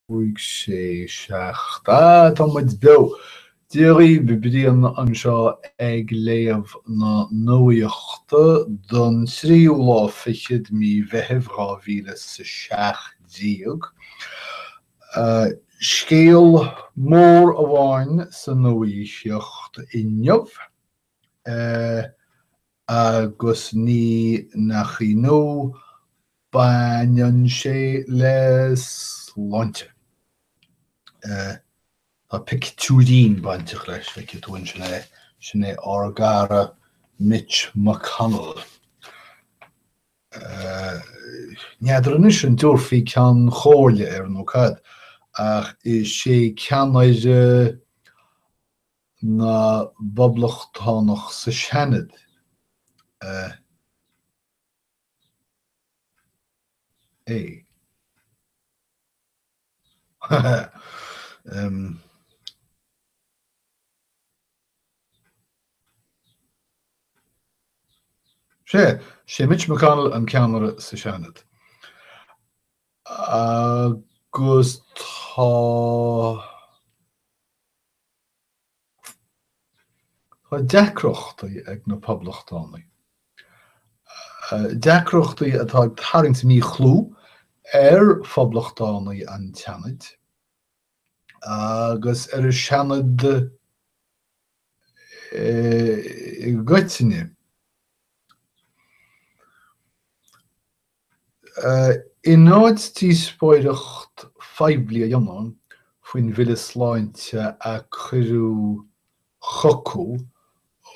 5, 6, 7, ah, tá muid beo! Dia dhaoibh, Brian anseo ag léamh na nuachta don tríú lá fichead mí Mheithimh 2017. Scéal mór amháin sa nuacht inniu, agus ní nach ionadh, baineann sé le sláinte. Tá pictiúirín bainteach leis, feicfidh tú ansin é, sin é ár gcara Mitch McConnell. N'fheadar anois an dtabharfaí Ceann Comhairle air nó cad, ach is é ceannaire na bPoblachtánach sa Seanad é. Sea, sé Mitch McConnell an ceannaire sa Seanad. Agus tá. Tá deacrachtaí ag na Poblachtánaigh. Deacrachtaí atá ag tarraingt míchlú ar Phoblachtánaigh an tSeanaid agus ar an Seanad i gcoitinne. In áit díospóireacht phoiblí a dhéanamh faoin bhille sláinte a cuireadh chucu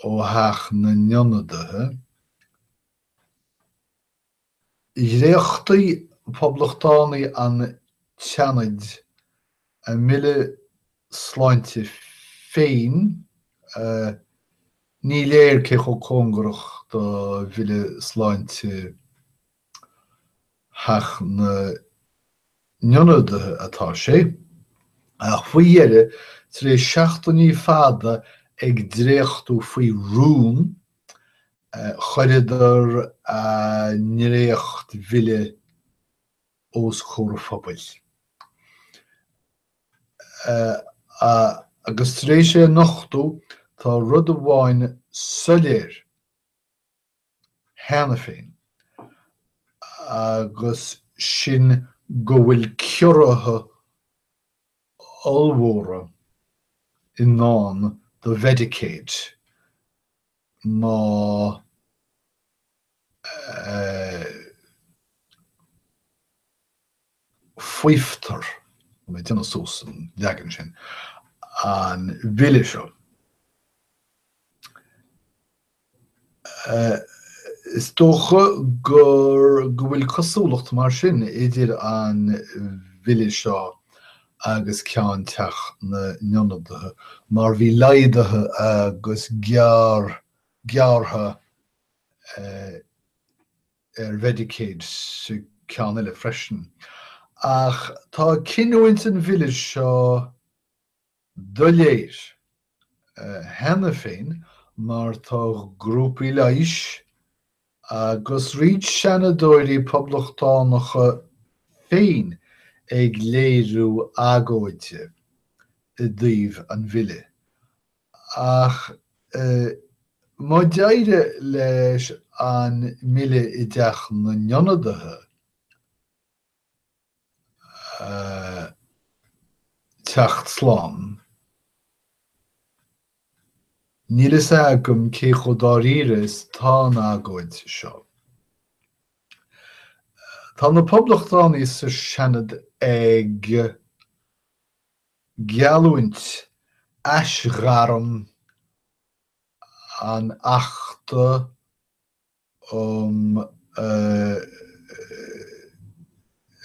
ó Theach na nIonadaithe, dhréachtaigh Poblachtánaigh an tSeanaid a mbille sláinte féin. Ní léir cé chomh cóngarach do bhille sláinte Theach na nIonadaithe atá sé, ach faoi dheireadh, tar éis seachtainí fada ag dréachtú faoi rún, chuireadar a ndréachtbhille os comhair an phobail. Agus tar éis é a nochtadh, tá rud amháin soiléir cheana féin, agus sin go bhfuil ciorruithe ollmhóra i ndán do Mhedicaid má faomhtar, tá mé ag déanamh suas an leagan sin, an bille seo. Is dócha gur go bhfuil cosúlacht mar sin idir an bhille seo agus ceann Teach na nIonadaithe, mar bhí laghduithe agus gearr gearrtha ar Mhedicaid sa ceann eile freisin. Ach tá cinniúint an bhille seo doiléir cheana féin mar tá grúpaí leighis agus roinnt seanadóirí poblachtánacha féin ag léiriú agóide i dtaobh an bhille. Ach má d'éirigh leis an mbille i dTeach na nIonadaithe teacht slán, níl fhios agam cé chomh dáiríre is atá an agóid seo. Tá na Poblachtánaigh sa Seanad ag geallúint aisghairm an Achta um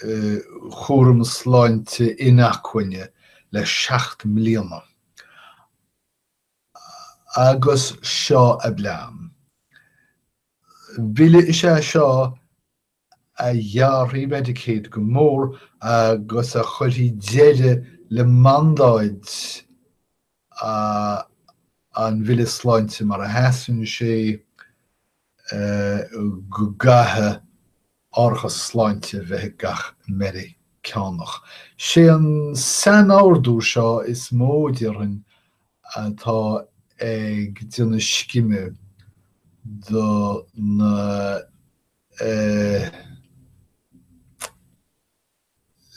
Chúram Sláinte Inacmhainne le 7 mbliana agus seo a bplean. Bille is ea seo a ghearrfaidh Medicaid go mór agus a chuirfidh deireadh le mandáid an Bhille Sláinte mar a sheasann sé go gcaithfidh árachas sláinte a bheith ag gach Meiriceánach. Meiriceánach. Sé an sainordú seo is mó, déarfainn, atá ag déanamh scime do na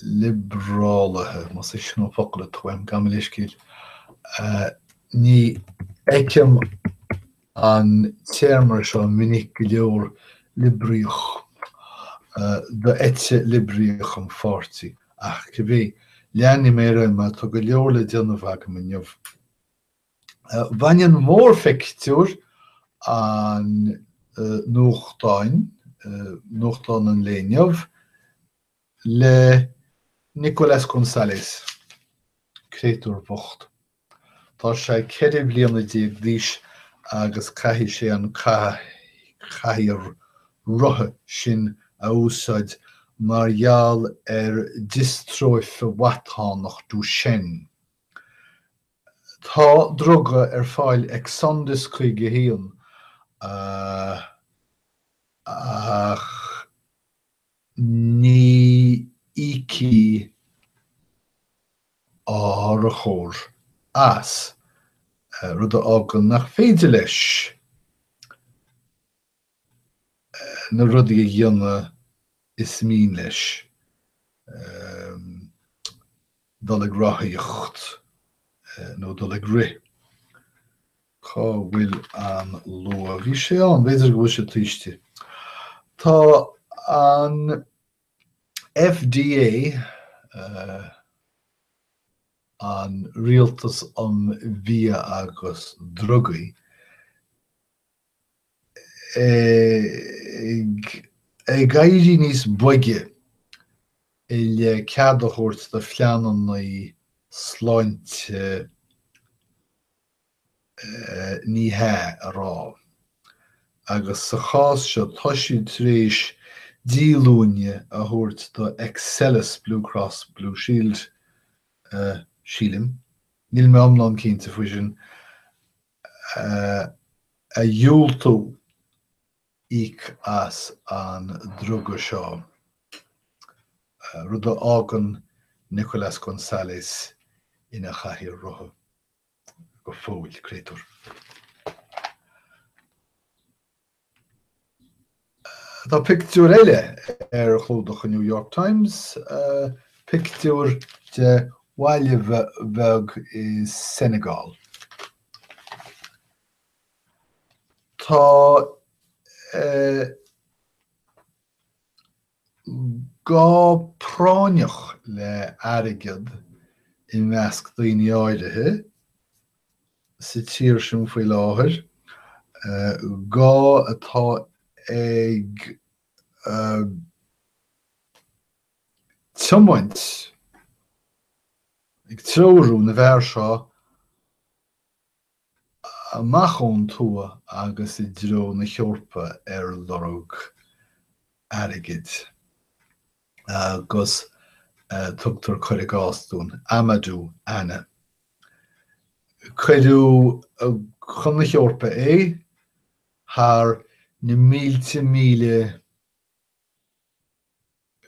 liobrálaithe, más é sin an focal atá uaim, gabh mo leithscéal. Ní fheicim an téarma seo minic go leor, liobraíoch, d'eite liobraíoch an pháirtí, ach cibé, leanfaidh mé ar aghaidh mar tá go leor le déanamh agam inniu. Baineann mórphictiúr an nuachtáin, nuachtán an lae inniu, le Nicolás González, créatúr bocht. Tá sé 14 bliana d'aois agus caithfidh sé an cathaoir rotha sin a úsáid mar gheall ar dhiostróife mhatánach Duchenne. Tá druga ar fáil Exondys 51 ach ní íocfaidh árachóir as, rud a fhágann nach féidir leis na rudaí a dhéanamh is mian leis, dul ag rothaíocht nó dul ag rith. Cá bhfuil an lua? Bhí sé ann, b'fhéidir go bhfuil sé taobh istigh. Tá an FDA, an Rialtas um Bhia agus Drugaí, ag éirí níos boige i leith cead a thabhairt do phleananna sláinte ní hea a rá. Agus sa chás seo tá siad tar éis díolúine a thabhairt do Excellus Blue Cross Blue Shield, sílim, níl mé iomlán cinnte faoi sin, a dhiúltú íoc as an druga seo, rud a fhágann Nicolás González ina chathaoir rotha go fóill, créatúr. Tá pictiúr eile ar chlúdach an New York Times, pictiúr de bhaile beag i Senegal. Tá gá práinneach le airgead i measc daoine áirithe sa tír sin faoi láthair, gá atá ag tiomáint, ag treorú na bhfear seo amach ón tuath agus i dtreo na hEorpa ar lorg airgid. Agus tugtar cur i gcás dúinn, Amadou Anne. Cuireadh chun na hEorpa é thar na mílte míle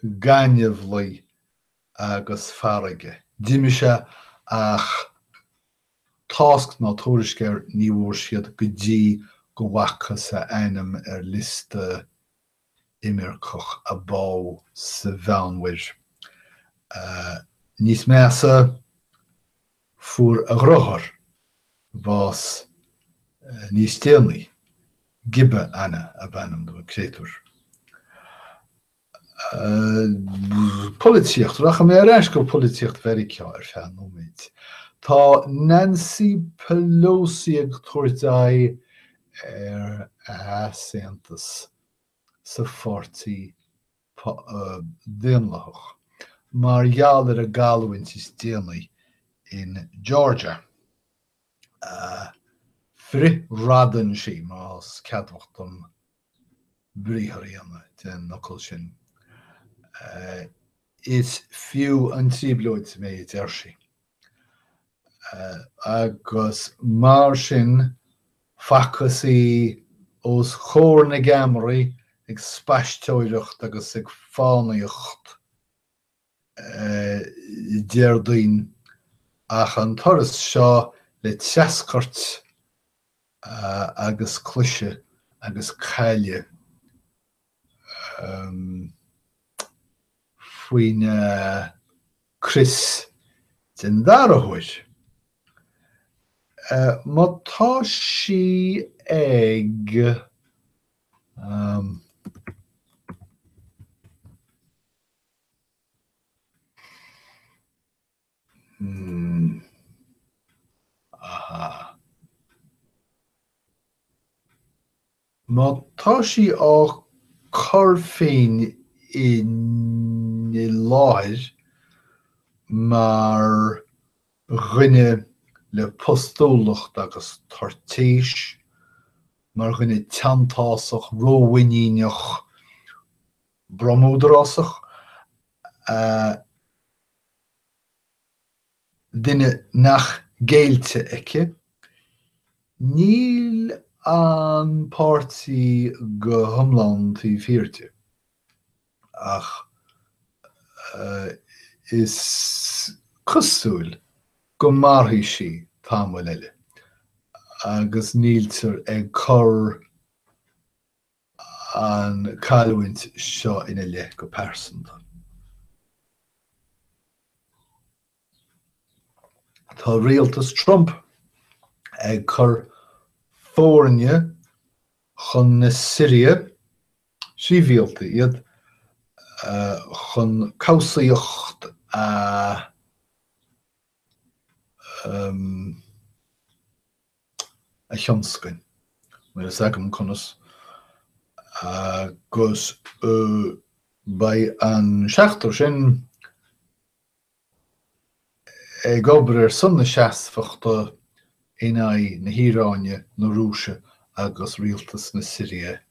gaineamhlaigh agus farraige. D'imigh sé ach tásc ná tuairisc air ní bhfuair siad go dtí go bhfacthas a ainm ar liosta imirceach a bádh sa Mheánmhuir. Níos measa, fuair a dheartháir bás níos déanaí, Giba Anne ab ainm don créatúr. Polaitíocht, Rachaidh mé ar ais go polaitíocht Mheiriceá ar feadh nóiméid. Tá Nancy Pelosi ag tabhairt aghaidh ar easaontas sa pháirtí Daonlathach mar gheall ar an gcailliúint is déanaí in Georgia. Frith-radann sí, más ceadmhach dom briathar a dhéanamh den fhocal sin. Is fiú an trioblóid mé, a deir sí. Agus mar sin, facthas í os comhair na gceamaraí ag spaisteoireacht agus ag fánaíocht. Déardaoin ach an turas seo le treascairt agus cliseadh agus cailleadh faoina crios den dara huair. Má tá sí ag. Má tá sí á cur féin i láthair mar dhuine le postúlacht agus toirtéis, mar dhuine teanntásach, rómhuiníneach, bromúdarásach, duine nach géillte aici, níl an páirtí go hiomlán taobh thiar di, ach is cosúil go mairfidh sí tamall eile agus níltear ag cur an cailliúint seo ina leith go pearsanta. Tá rialtas Trump ag cur foirne chun na Siria, sibhialtaigh iad, chun cobhsaíocht a a thionscain. Níl a fhios agam conas agus beidh an seachtar sin ag obair ar son na seasmhachta in aghaidh na hIaráine, na Rúise agus rialtas na Siria.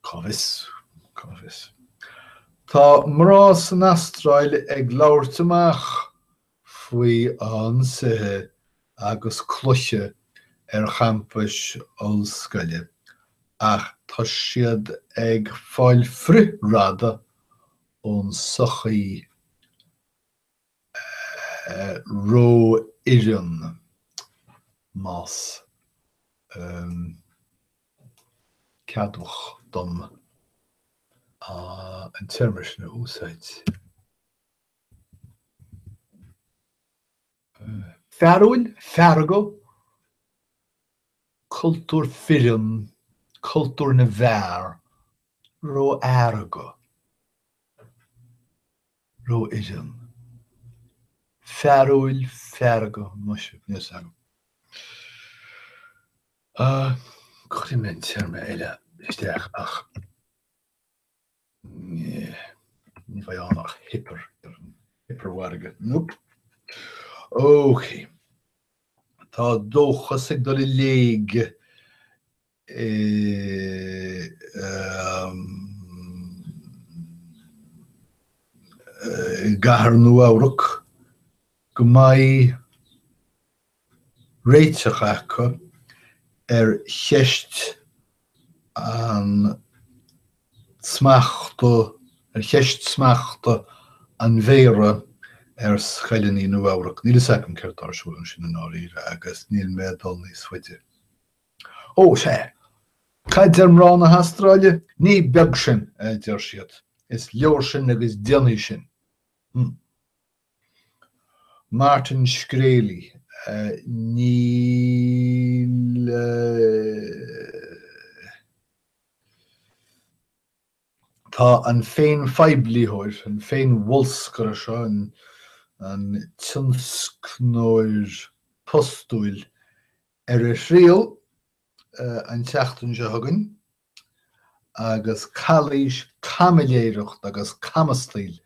Cá bhfios? Cá bhfios? Tá mná san Astráil ag labhairt amach faoi ionsaithe agus cloiche ar champais ollscoile ach tá siad ag fáil frithradadh ón sochaí ró-fhireann, más ceadmhach dom an téarma sin a úsáid. Fearúil, feargadh, cultúr fireann, cultúr na bhfear, rófheargadh, rófhireann. Fearúil, feargadh, muise, níl 'fhios agam. Cuirfidh mé an téarma eile isteach ach. Ní bheidh ann ach hipir, hipirmhargadh. Nope. Ok. Tá dóchas ag dul i léig i gcathair Nua-Eabhrac go mbeidh réiteach acu ar cheist an smachta, ar cheist smachta an mhéara ar scoileanna Nua-Eabhrac. Níl fhios agam céard atá ar siúl ansin i ndáiríre agus níl mé ag dul níos faide. Ó, sea! Cad deir mná na hAstráile? Ní beag sin, a deir siad. Is leor sin agus déanfaidh sin. Hm. Martin Shkreli, Níl. Tá an féinphoiblítheoir, an féinbholscaire seo, an tionscnóir postúil ar a thriail an tseachtain seo chugainn. agus calaois, caimiléireacht agus camastaíl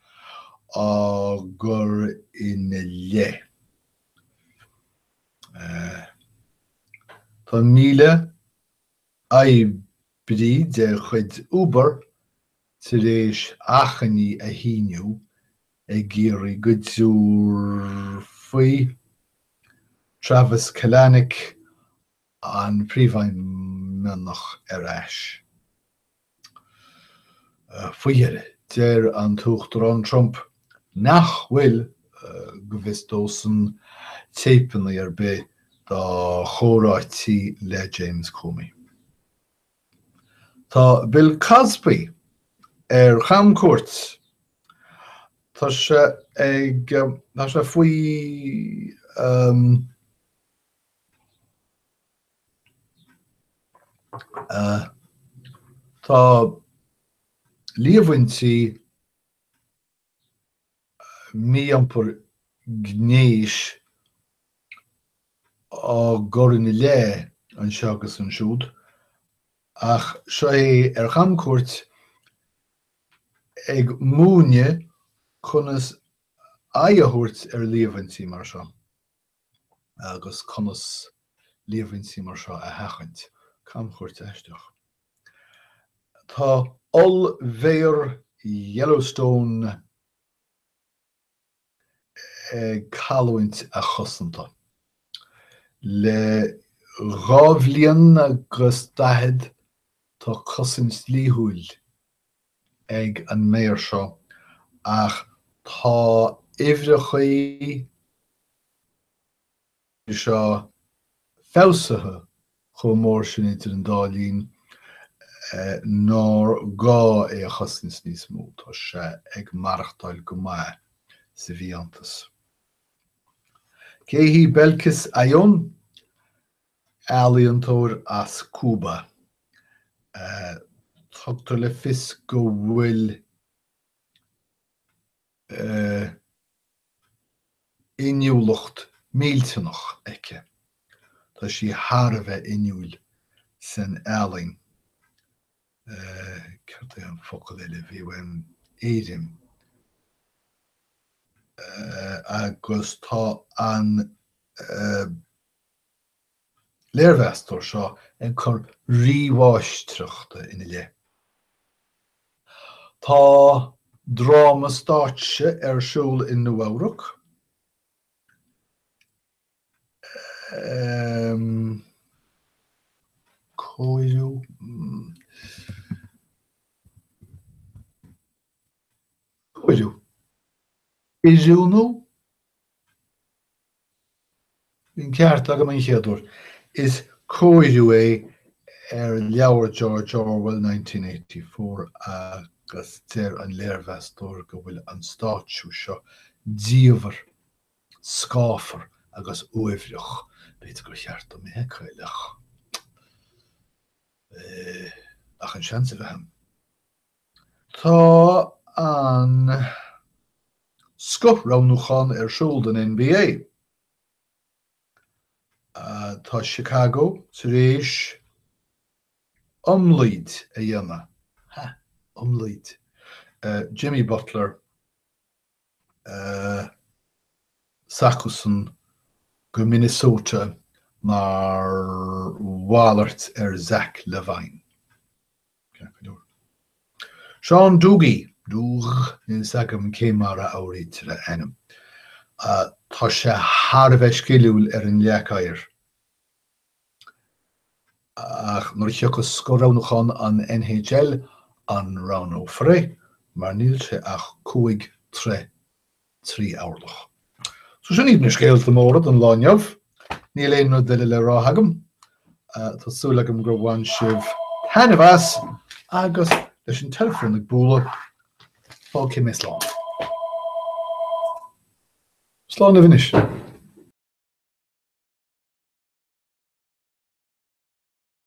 á gcur ina leith. Tá 1,000 oibrí de chuid Uber tar éis achainí a shíniú ag iarraidh go dtabharfaí Travis Kalanick an príomhfheidhmeannach ar ais. Faoi dheireadh, deir an tUachtarán Trump. Nach bhfuil, go bhfios dósan, téipeanna ar bith dá chomhráití le James Comey. Tá Bill Cosby ar chamcuairt. Tá sé ag, tá sé faoi, tá líomhaintí mí-iompar gnéis á gcur ina leith anseo agus ansiúd, ach seo é ar chamcuairt ag múineadh conas aghaidh a thabhairt ar líomhaintí mar seo agus conas líomhaintí mar seo a sheachaint. Camchuairt aisteach. Tá ollbhéar Yellowstone ag cailliúint a chosanta. Le 2 bhliain agus 40 tá cosaint dlíthiúil ag an mbéar seo ach tá uimhreachaí seo feabhsaithe chomh mór sin idir an dá linn nár gá é a chosaint níos mó. Tá sé ag maireachtáil go maith sa bhfiántas. Cé hí Belkis Ayón? Ealaíontóir as Cúba. Tugtar le fios go bhfuil inniúlacht millteanach aici. Tá sí thar a bheith inniúil san ealaín. Céard é an focal eile a bhí uaim? Éirim. Agus tá an léirmheastóir seo ag cur rímháistreachta ina leith. Tá dráma stáitse ar siúl i Nua-Eabhrac. Cóiriú? Cóiriú. Oiriúnú? Bhí an ceart agam an chéad uair. Is cóiriú é ar leabhar George Orwell 1984 agus deir an léirmheastóir go bhfuil an stáitsiú seo diamhair, scáfar agus uaibhreach. B'fhéidir gur cheart dom é a fheiceáil ach ach an seans a bheith ann. Tá an. Scoth-roghnúchán ar siúl don NBA. Tá Chicago tar éis iomlaoid a dhéanamh, ha, iomlaoid, Jimmy Butler s'acusan go Minnesota mar mhalairt ar Zach LaVine. Ceart go leor. Seán Doogie, Dúgh, níl fhios agam cé mar a fhuaimnítear a ainm. Tá sé thar a bheith sciliúil ar an leac oighir. Ach nuair a thiocfas scoth-roghnúchán an NHL, an roghnófar é? Mar níl sé ach 5 troigh 3 orlach. So sin iad na scéalta móra don lá inniu. Níl aon rud eile le rá agam. Tá súil agam gur bhain sibh taitneamh as agus leis an teileafón ag bualadh, fágfaidh mé slán. Slán libh anois.